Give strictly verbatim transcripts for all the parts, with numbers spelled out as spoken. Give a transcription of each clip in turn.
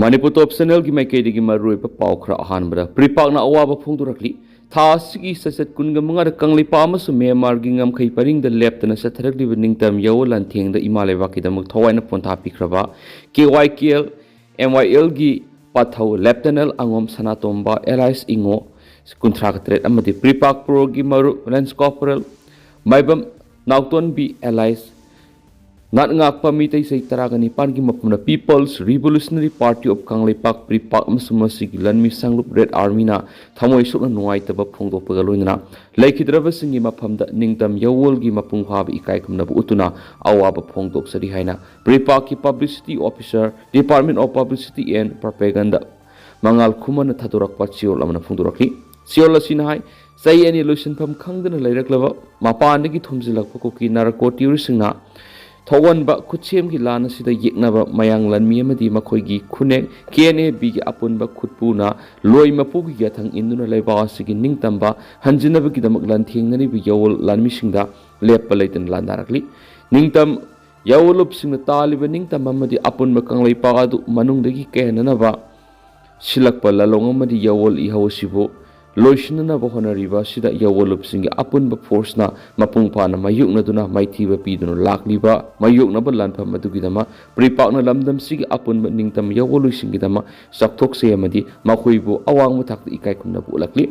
ꯃꯅꯤꯄꯨꯔ ꯇꯣꯞ ꯆꯦꯅꯦꯜꯒꯤ ꯃꯥꯏꯀꯩꯗꯒꯤ ꯃꯔꯨꯑꯣꯏꯕ ꯄꯥꯎ ꯈꯔ꯫ ꯑꯍꯥꯟꯕꯗ, ꯄ꯭ꯔꯤꯄꯥꯛꯅ ꯑꯋꯥꯕ ꯐꯣꯡꯗꯣꯔꯛꯂꯤ꯫ ꯊꯥ ꯑꯁꯤꯒꯤ ꯆꯩꯆꯠ ꯀꯨꯟꯒ ꯃꯉꯥꯗ ꯀꯪꯂꯩꯄꯥꯛ ꯑꯃꯁꯨꯡ ꯃ꯭ꯌꯥꯟꯃꯥꯔꯒꯤ ꯉꯝꯈꯩ ꯄꯔꯤꯡꯗ ꯂꯦꯞꯇꯅ ꯆꯠꯊꯔꯛꯂꯤꯕ ꯅꯤꯡꯇꯝ ꯌꯥꯋꯣꯜ ꯂꯥꯟꯊꯦꯡꯗ ꯏꯃꯥ ꯂꯩꯕꯥꯛꯀꯤꯗꯃꯛ ꯊꯋꯥꯏꯅ ꯄꯣꯟꯊꯥ ꯄꯤꯈ꯭ꯔꯕ ꯀꯦ ꯋꯥꯏ ꯀꯦ ꯑꯦꯜ, ꯑꯦꯝ ꯋꯥꯏ ꯑꯦꯜꯒꯤ ꯄꯥꯊꯧ ꯂꯦꯞꯇꯅꯦꯜ ꯑꯉꯣꯝ ꯁꯅꯥꯇꯣꯝꯕ ꯑꯦꯂꯥꯏꯁ ꯏꯉꯣ, ꯀꯨꯟꯊ꯭ꯔꯥꯒ ꯇꯔꯦꯠ ꯑꯃꯗꯤ ꯄ꯭ꯔꯤꯄꯥꯛ ꯄ꯭ꯔꯣꯒꯤ ꯃꯔꯨꯞ ꯂꯦꯟꯁ ꯀꯣꯔꯄꯣꯔꯦꯜ ꯃꯥꯏꯕꯝ ꯅꯥꯎꯇꯣꯟꯕꯤ ꯑꯦꯂꯥꯏꯁ ꯅꯥꯠꯉꯥꯛꯄ ꯃꯤꯇꯩ ꯆꯍꯤ ꯇꯔꯥꯒ ꯅꯤꯄꯥꯟꯒꯤ ꯃꯐꯝꯗ People's Revolutionary Party of Kangleipak, ꯄ꯭ꯔꯤꯄꯥꯛ ꯑꯃꯁꯨꯡ ꯃꯁꯤꯒꯤ ꯂꯟꯃꯤ ꯁꯪꯂꯨꯞ ꯔꯦꯗ ꯑꯥꯔꯃꯤꯅ ꯊꯃꯣꯏ ꯁꯣꯛꯅ ꯅꯨꯡꯉꯥꯏꯇꯕ ꯐꯣꯡꯗꯣꯛꯄꯒ ꯂꯣꯏꯅꯅ ꯂꯩꯈꯤꯗ꯭ꯔꯕꯁꯤꯡꯒꯤ ꯃꯐꯝꯗ ꯅꯤꯡꯇꯝ ꯌꯥꯋꯣꯜꯒꯤ ꯃꯄꯨꯡ ꯐꯥꯕ ꯏꯀꯥꯏ ꯈꯨꯝꯅꯕ ꯎꯠꯇꯨꯅ ꯑꯋꯥꯕ ꯐꯣꯡꯗꯣꯛꯆꯔꯤ ꯍꯥꯏꯅ ꯄ꯭ꯔꯤꯄꯥꯛꯀꯤ Publicity Officer, Department of Publicity and Propaganda, ꯃꯉꯥꯜ ꯈꯨꯃꯟꯅ ꯊꯥꯗꯣꯔꯛꯄ ꯆꯦꯔꯣꯜ ꯑꯃꯅ ꯐꯣꯡꯗꯣꯔꯛꯂꯤ꯫ ꯆꯦꯔꯣꯜ ꯑꯁꯤꯅ ꯍꯥꯏ, ꯆꯍꯤ ꯑꯅꯤ ꯂꯣꯏꯁꯤꯟꯐꯝ ꯈꯪꯗꯅ ꯂꯩꯔꯛꯂꯕ ꯃꯄꯥꯟꯗꯒꯤ ꯊꯣꯝꯖꯤꯜꯂꯛꯄ ꯀꯨꯀꯤ ꯅꯥꯔꯀꯣ ꯇꯦꯔꯣꯔꯤꯁꯁꯤꯡꯅ ꯊꯣꯛꯍꯟꯕ ꯈꯨꯠꯁꯦꯝꯒꯤ ꯂꯥꯟ ꯑꯁꯤꯗ ꯌꯦꯛꯅꯕ ꯃꯌꯥꯡ ꯂꯥꯟꯃꯤ ꯑꯃꯗꯤ ꯃꯈꯣꯏꯒꯤ ꯈꯨꯅꯦꯛ ꯀꯦ ꯑꯦꯟ ꯑꯦ ꯕꯤꯒꯤ ꯑꯄꯨꯟꯕ ꯈꯨꯠꯄꯨꯅ ꯂꯣꯏ ꯃꯄꯨꯒꯤ ꯌꯥꯊꯪ ꯏꯟꯗꯨꯅ ꯂꯩꯕꯥꯛ ꯑꯁꯤꯒꯤ ꯅꯤꯡꯇꯝꯕ ꯍꯟꯖꯤꯟꯅꯕꯒꯤꯗꯃꯛ ꯂꯥꯟꯊꯦꯡꯅꯔꯤꯕ ꯌꯥꯋꯣꯜ ꯂꯥꯟꯃꯤꯁꯤꯡꯗ ꯂꯦꯞꯄ ꯂꯩꯇꯅ ꯂꯥꯟꯗꯥꯔꯛꯂꯤ꯫ ꯅꯤꯡꯇꯝ ꯌꯥꯋꯣꯜꯂꯨꯞꯁꯤꯡꯅ ꯇꯥꯜꯂꯤꯕ ꯅꯤꯡꯇꯝꯕ ꯑꯃꯗꯤ ꯑꯄꯨꯟꯕ ꯀꯪꯂꯩꯄꯥꯛ ꯑꯗꯨ ꯃꯅꯨꯡꯗꯒꯤ ꯀꯥꯏꯍꯟꯅꯅꯕ ꯁꯤꯜꯂꯛꯄ ꯂꯥꯂꯣꯡ ꯑꯃꯗꯤ ꯌꯥꯋꯣꯜ ꯏꯍꯧ ꯑꯁꯤꯕꯨ ꯂꯣꯏꯁꯤꯟꯅꯅꯕ ꯍꯣꯠꯅꯔꯤꯕ ꯑꯁꯤꯗ ꯌꯥꯋꯣꯜꯂꯨꯞꯁꯤꯡꯒꯤ ꯑꯄꯨꯟꯕ ꯐꯣꯔꯁꯅ ꯃꯄꯨꯡ ꯐꯥꯅ ꯃꯥꯌꯣꯛꯅꯗꯨꯅ ꯃꯥꯏꯊꯤꯕ ꯄꯤꯗꯨꯅ ꯂꯥꯛꯂꯤꯕ ꯃꯥꯌꯣꯛꯅꯕ ꯂꯥꯟꯐꯝ ꯑꯗꯨꯒꯤꯗꯃꯛ ꯄ꯭ꯔꯤꯄꯥꯛꯅ ꯂꯝꯗꯝꯁꯤꯒꯤ ꯑꯄꯨꯟꯕ ꯅꯤꯡꯇꯝ ꯌꯥꯋꯣꯜꯂꯣꯏꯁꯤꯡꯒꯤꯗꯃꯛ ꯆꯥꯎꯊꯣꯛꯆꯩ ꯑꯃꯗꯤ ꯃꯈꯣꯏꯕꯨ ꯑꯋꯥꯡꯕ ꯊꯥꯛꯇ ꯏꯀꯥꯏ ꯈꯨꯝꯅꯕ ꯎꯠꯂꯛꯂꯤ꯫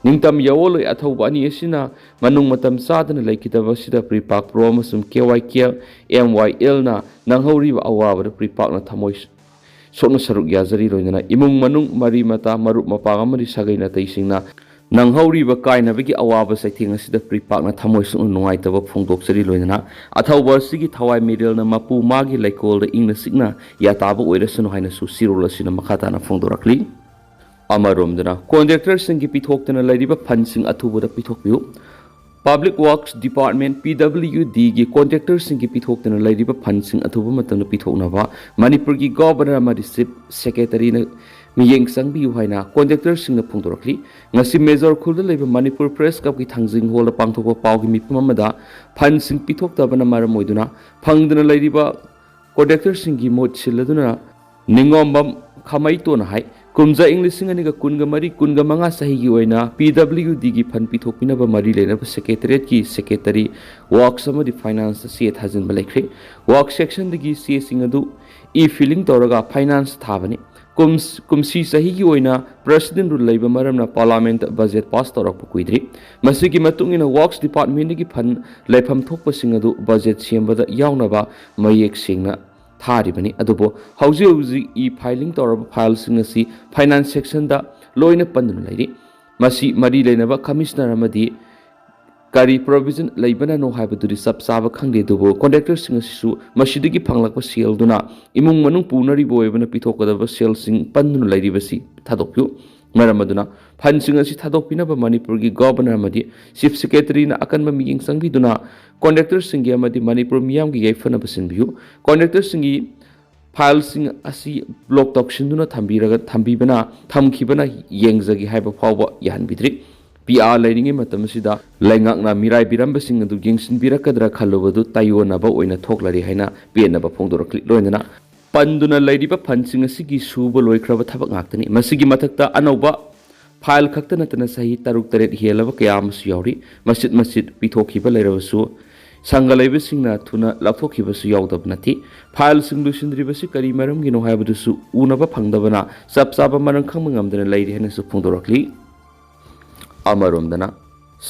ꯅꯤꯡꯇꯝ ꯌꯥꯋꯣꯜꯂꯣꯏ ꯑꯊꯧꯕ ꯑꯅꯤ ꯑꯁꯤꯅ ꯃꯅꯨꯡ ꯃꯇꯝ ꯆꯥꯗꯅ ꯂꯩꯈꯤꯗꯕ ꯑꯁꯤꯗ ꯄ꯭ꯔꯤꯄꯥꯛ ꯄ꯭ꯔꯣ ꯑꯃꯁꯨꯡ ꯀꯦ ꯋꯥꯏ ꯀꯦ ꯑꯦꯜ, ꯑꯦꯝ ꯋꯥꯏ ꯑꯦꯜꯅ ꯅꯪꯍꯧꯔꯤꯕ ꯑꯋꯥꯕꯗ ꯄ꯭ꯔꯤꯄꯥꯛꯅ ꯊꯃꯣꯏ ꯁꯣꯛꯅ ꯁꯔꯨꯛ ꯌꯥꯖꯔꯤ, ꯂꯣꯏꯅꯅ ꯏꯃꯨꯡ ꯃꯅꯨꯡ, ꯃꯔꯤ ꯃꯇꯥ, ꯃꯔꯨꯞ ꯃꯄꯥꯡ ꯑꯃꯗꯤ ꯁꯥꯒꯩ ꯅꯥꯇꯩꯁꯤꯡꯅ ꯅꯪꯍꯧꯔꯤꯕ ꯀꯥꯏꯅꯕꯒꯤ ꯑꯋꯥꯕ ꯆꯩꯊꯦꯡ ꯑꯁꯤꯗ ꯄ꯭ꯔꯤꯄꯥꯛꯅ ꯊꯃꯣꯏ ꯁꯣꯛꯅ ꯅꯨꯡꯉꯥꯏꯇꯕ ꯐꯣꯡꯗꯣꯛꯆꯔꯤ, ꯂꯣꯏꯅꯅ ꯑꯊꯧꯕ ꯑꯁꯤꯒꯤ ꯊꯋꯥꯏ ꯃꯤꯔꯦꯜꯅ ꯃꯄꯨ ꯃꯥꯒꯤ ꯂꯩꯀꯣꯜꯗ ꯏꯪꯅ ꯆꯤꯛꯅ ꯌꯥꯇꯥꯕ ꯑꯣꯏꯔꯁꯅꯨ ꯍꯥꯏꯅꯁꯨ ꯆꯦꯔꯣꯜ ꯑꯁꯤꯅ ꯃꯈꯥ ꯇꯥꯅ ꯐꯣꯡꯗꯣꯔꯛꯂꯤ꯫ ꯑꯃꯔꯣꯝꯗꯅ, ꯀꯣꯟꯇ꯭ꯔꯦꯛꯇꯔꯁꯤꯡꯒꯤ ꯄꯤꯊꯣꯛꯇꯅ ꯂꯩꯔꯤꯕ ꯐꯟꯁꯤꯡ ꯑꯊꯨꯕꯗ ꯄꯤꯊꯣꯛꯄꯤꯌꯨ꯫ Public Works Department, P W Dꯒꯤ ꯀꯣꯟꯇ꯭ꯔꯦꯛꯇꯔꯁꯤꯡꯒꯤ ꯄꯤꯊꯣꯛꯇꯅ ꯂꯩꯔꯤꯕ ꯐꯟꯁꯤꯡ ꯑꯊꯨꯕ ꯃꯇꯝꯗ ꯄꯤꯊꯣꯛꯅꯕ ꯃꯅꯤꯄꯨꯔꯒꯤ ꯒꯣꯚꯔꯅꯔ ꯑꯃꯗꯤ ꯆꯤꯐ ꯁꯦꯀ꯭ꯔꯦꯇꯔꯤꯅ ꯃꯤꯠꯌꯦꯡ ꯆꯪꯕꯤꯌꯨ ꯍꯥꯏꯅ ꯀꯣꯟꯇ꯭ꯔꯦꯛꯇꯔꯁꯤꯡꯅ ꯐꯣꯡꯗꯣꯔꯛꯂꯤ꯫ ꯉꯁꯤ ꯃꯦꯖꯣꯔ ꯈꯨꯜꯗ ꯂꯩꯕ ꯃꯅꯤꯄꯨꯔ ꯄ꯭ꯔꯦꯁ ꯀ꯭ꯂꯕꯀꯤ ꯊꯥꯡꯖꯤꯡ ꯍꯣꯜꯗ ꯄꯥꯡꯊꯣꯛꯄ ꯄꯥꯎꯒꯤ ꯃꯤꯐꯝ ꯑꯃꯗ ꯐꯟꯁꯤꯡ ꯄꯤꯊꯣꯛꯇꯕꯅ ꯃꯔꯝ ꯑꯣꯏꯗꯨꯅ ꯐꯪꯗꯅ ꯂꯩꯔꯤꯕ ꯀꯣꯟꯇ꯭ꯔꯦꯛꯇꯔꯁꯤꯡꯒꯤ ꯃꯍꯨꯠ ꯁꯤꯜꯂꯗꯨꯅ ꯅꯤꯉꯣꯝꯕꯝ ꯈꯥꯃꯩꯇꯣꯟꯅ ꯍꯥꯏ, ꯀꯨꯝꯖꯥ ꯏꯪ ꯂꯤꯁꯤꯡ ꯑꯅꯤꯒ ꯀꯨꯟꯒ ꯃꯔꯤ ꯀꯨꯟꯒ ꯃꯉꯥ ꯆꯍꯤꯒꯤ ꯑꯣꯏꯅ ꯄꯤ ꯗꯕ꯭ꯂꯤꯌꯨ ꯗꯤꯒꯤ ꯐꯟ ꯄꯤꯊꯣꯛꯄꯤꯅꯕ ꯃꯔꯤ ꯂꯩꯅꯕ ꯁꯦꯀ꯭ꯔꯦꯇꯔꯤꯌꯦꯠꯀꯤ ꯁꯦꯀ꯭ꯔꯦꯇꯔꯤ, ꯋꯥꯔꯛꯁ ꯑꯃꯗꯤ ꯐꯥꯏꯅꯥꯟꯁꯇ ꯆꯦ ꯊꯥꯖꯤꯟꯕ ꯂꯩꯈ꯭ꯔꯦ꯫ ꯋꯥꯔꯛ ꯁꯦꯛꯁꯟꯗꯒꯤ ꯆꯦꯁꯤꯡ ꯑꯗꯨ ꯏ ꯐꯤꯂꯤꯡ ꯇꯧꯔꯒ ꯐꯥꯏꯅꯥꯟꯁ ꯊꯥꯕꯅꯤ꯫ ꯀꯨꯝꯁ-, ꯀꯨꯝꯁꯤ ꯆꯍꯤꯒꯤ ꯑꯣꯏꯅ ꯄ꯭ꯔꯦꯁꯤꯗꯦꯟꯠ ꯔꯨꯜ ꯂꯩꯕ ꯃꯔꯝꯅ ꯄꯥꯔꯂꯥꯃꯦꯟꯠꯇ ꯕꯖꯦꯠ ꯄꯥꯁ ꯇꯧꯔꯛꯄ ꯀꯨꯏꯗ꯭ꯔꯤ꯫ ꯃꯁꯤꯒꯤ ꯃꯇꯨꯡ ꯏꯟꯅ ꯋꯥꯔꯛꯁ ꯗꯤꯄꯥꯔꯠꯃꯦꯟꯠꯇꯒꯤ ꯐꯟ ꯂꯩꯐꯝ ꯊꯣꯛꯄꯁꯤꯡ ꯑꯗꯨ ꯕꯖꯦꯠ ꯁꯦꯝꯕꯗ ꯌꯥꯎꯅꯕ ꯃꯌꯦꯛ ꯁꯦꯡꯅ ꯊꯥꯔꯤꯕꯅꯤ꯫ ꯑꯗꯨꯕꯨ ꯍꯧꯖꯤꯛ ꯍꯧꯖꯤꯛ ꯏ ꯐꯥꯏꯂꯤꯡ ꯇꯧꯔꯕ ꯐꯥꯏꯜꯁꯤꯡ ꯑꯁꯤ ꯐꯥꯏꯅꯥꯟꯁ ꯁꯦꯛꯁꯟꯗ ꯂꯣꯏꯅ ꯄꯟꯗꯨꯅ ꯂꯩꯔꯤ꯫ ꯃꯁꯤ ꯃꯔꯤ ꯂꯩꯅꯕ ꯀꯃꯤꯁꯅꯔ ꯑꯃꯗꯤ ꯀꯔꯤ ꯄ꯭ꯔꯣꯚꯤꯖꯟ ꯂꯩꯕꯅꯅꯣ ꯍꯥꯏꯕꯗꯨꯗꯤ ꯆꯞ ꯆꯥꯕ ꯈꯪꯗꯦ, ꯑꯗꯨꯕꯨ ꯀꯣꯟꯇ꯭ꯔꯦꯛꯇꯔꯁꯤꯡ ꯑꯁꯤꯁꯨ ꯃꯁꯤꯗꯒꯤ ꯐꯪꯂꯛꯄ ꯁꯦꯜꯗꯨꯅ ꯏꯃꯨꯡ ꯃꯅꯨꯡ ꯄꯨꯅꯔꯤꯕ ꯑꯣꯏꯕꯅ ꯄꯤꯊꯣꯛꯀꯗꯕ ꯁꯦꯜꯁꯤꯡ ꯄꯟꯗꯨꯅ ꯂꯩꯔꯤꯕꯁꯤ ꯊꯥꯗꯣꯛꯄꯤꯌꯨ꯫ ꯃꯔꯝ ꯑꯗꯨꯅ ꯐꯟꯁꯤꯡ ꯑꯁꯤ ꯊꯥꯗꯣꯛꯄꯤꯅꯕ ꯃꯅꯤꯄꯨꯔꯒꯤ ꯒꯣꯚꯔꯅꯔ ꯑꯃꯗꯤ ꯆꯤꯐ ꯁꯦꯀ꯭ꯔꯦꯇꯔꯤꯅ ꯑꯀꯟꯕ ꯃꯤꯠꯌꯦꯡ ꯆꯪꯕꯤꯗꯨꯅ ꯀꯣꯟꯇ꯭ꯔꯦꯛꯇꯔꯁꯤꯡꯒꯤ ꯑꯃꯗꯤ ꯃꯅꯤꯄꯨꯔ ꯃꯤꯌꯥꯝꯒꯤ ꯌꯥꯏꯐꯅꯕ ꯁꯤꯟꯕꯤꯌꯨ꯫ ꯀꯣꯟꯇ꯭ꯔꯦꯛꯇꯔꯁꯤꯡꯒꯤ ꯐꯥꯏꯜꯁꯤꯡ ꯑꯁꯤ ꯕ꯭ꯂꯣꯛ ꯇꯧꯁꯤꯟꯗꯨꯅ ꯊꯝꯕꯤꯔꯒ, ꯊꯝꯕꯤꯕꯅ, ꯊꯝꯈꯤꯕꯅ ꯌꯦꯡꯖꯒꯦ ꯍꯥꯏꯕ ꯐꯥꯎꯕ ꯌꯥꯍꯟꯕꯤꯗ꯭ꯔꯤ꯫ ꯄꯤ ꯑꯥꯔ ꯂꯩꯔꯤꯉꯩ ꯃꯇꯝ ꯑꯁꯤꯗ ꯂꯩꯉꯥꯛꯅ ꯃꯤꯔꯥꯏꯕꯤꯔꯝꯕꯁꯤꯡ ꯑꯗꯨ ꯌꯦꯡꯁꯤꯟꯕꯤꯔꯛꯀꯗ꯭ꯔꯥ ꯈꯜꯂꯨꯕꯗꯨ ꯇꯥꯏꯑꯣꯟꯅꯕ ꯑꯣꯏꯅ ꯊꯣꯛꯂꯔꯦ ꯍꯥꯏꯅ ꯄꯦꯟꯅꯕ ꯐꯣꯡꯗꯣꯔꯛꯂꯤ꯫ ꯂꯣꯏꯅꯅ ꯄꯟꯗꯨꯅ ꯂꯩꯔꯤꯕ ꯐꯟꯁꯤꯡ ꯑꯁꯤꯒꯤ ꯁꯨꯕ ꯂꯣꯏꯈ꯭ꯔꯕ ꯊꯕꯛ ꯉꯥꯛꯇꯅꯤ꯫ ꯃꯁꯤꯒꯤ ꯃꯊꯛꯇ ꯑꯅꯧꯕ ꯐꯥꯏꯜ ꯈꯛꯇ ꯅꯠꯇꯅ ꯆꯍꯤ ꯇꯔꯨꯛ ꯇꯔꯦꯠ ꯍꯦꯜꯂꯕ ꯀꯌꯥ ꯑꯃꯁꯨ ꯌꯥꯎꯔꯤ꯫ ꯃꯆꯤꯠ ꯃꯆꯤꯠ ꯄꯤꯊꯣꯛꯈꯤꯕ ꯂꯩꯔꯕꯁꯨ ꯁꯪꯒ ꯂꯩꯕꯁꯤꯡꯅ ꯊꯨꯅ ꯂꯧꯊꯣꯛꯈꯤꯕꯁꯨ ꯌꯥꯎꯗꯕ ꯅꯠꯇꯦ꯫ ꯐꯥꯏꯜꯁꯤꯡ ꯂꯣꯏꯁꯤꯟꯗ꯭ꯔꯤꯕꯁꯤ ꯀꯔꯤ ꯃꯔꯝꯒꯤꯅꯣ ꯍꯥꯏꯕꯗꯨꯁꯨ ꯎꯅꯕ ꯐꯪꯗꯕꯅ ꯆꯞ ꯆꯥꯕ ꯃꯔꯝ ꯈꯪꯕ ꯉꯝꯗꯅ ꯂꯩꯔꯤ ꯍꯥꯏꯅꯁꯨ ꯐꯣꯡꯗꯣꯔꯛꯂꯤ꯫ ꯑꯃꯔꯣꯝꯗꯅ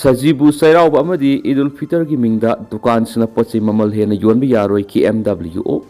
ꯁꯖꯤꯕꯨ ꯆꯩꯔꯥꯎꯕ ꯑꯃꯗꯤ ꯏꯗꯨꯜ ꯐꯤꯇꯔꯒꯤ ꯃꯤꯡꯗ ꯗꯨꯀꯥꯟꯁꯤꯡꯅ ꯄꯣꯠ ꯆꯩ ꯃꯃꯜ ꯍꯦꯟꯅ ꯌꯣꯟꯕ ꯌꯥꯔꯣꯏ, ꯀꯦ ꯑꯦꯝ ꯗꯕ꯭ꯂꯤꯎ ꯑꯣ꯫